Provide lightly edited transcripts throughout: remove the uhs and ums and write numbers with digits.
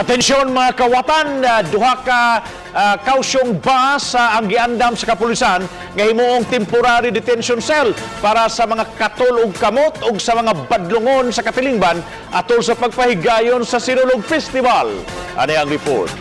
Atensyon, mga kawatan, duha ka Kaohsiung bus ang giandam sa kapulisan nga himuong temporary detention cell para sa mga katol ug kamot ug sa mga badlongon sa katilingban atol sa pagpahigayon sa Sinulog Festival. Ani ang report.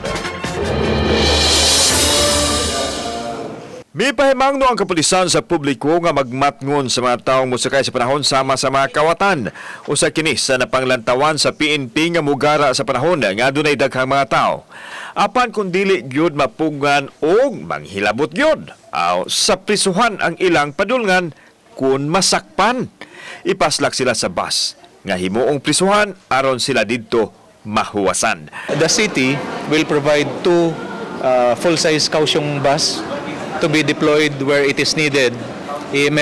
Mipahimangno ang kapulisan sa publiko nga magmatngon sa mga taong mosakay sa panahon sama sa mga kawatan. Usa kini sa napanglantawan sa PNP nga mugara sa panahon nga adunay daghang mga tao. Apan kung dili gyud mapugngan og manghilabot gyud, aw sa prisuhan ang ilang padulngan kun masakpan. Ipaslak sila sa bus nga himuong prisuhan aron sila didto mahuwasan. The city will provide two full-size Kaohsiung bus to be deployed where it is needed.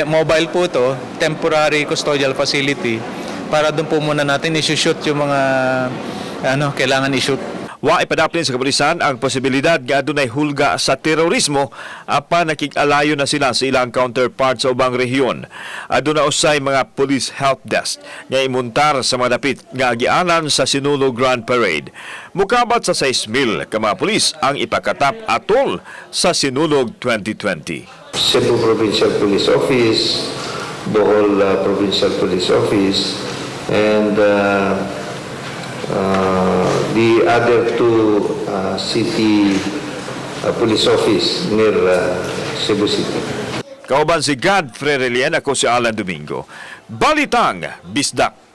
Mobile po to, temporary custodial facility para doon po muna natin isushoot yung mga ano kailangan i-shoot. Wa ipadaplin sa kapulisan ang posibilidad nga adunay hulga sa terorismo, apan nakig-alayo na sila sa ilang counterparts sa ubang rehiyon. Aduna usay mga police help desk nga imuntar sa mga dapit nga agianan sa Sinulog Grand Parade. Mukabat sa 6,000 ka mga pulis ang ipakatap atol sa Sinulog 2020. Cebu Provincial Police Office, Bohol Provincial Police Office, and the other two city police office near Cebu City. Kauban si Godfrey Relien, ako si Alan Domingo. Balitang Bisdak.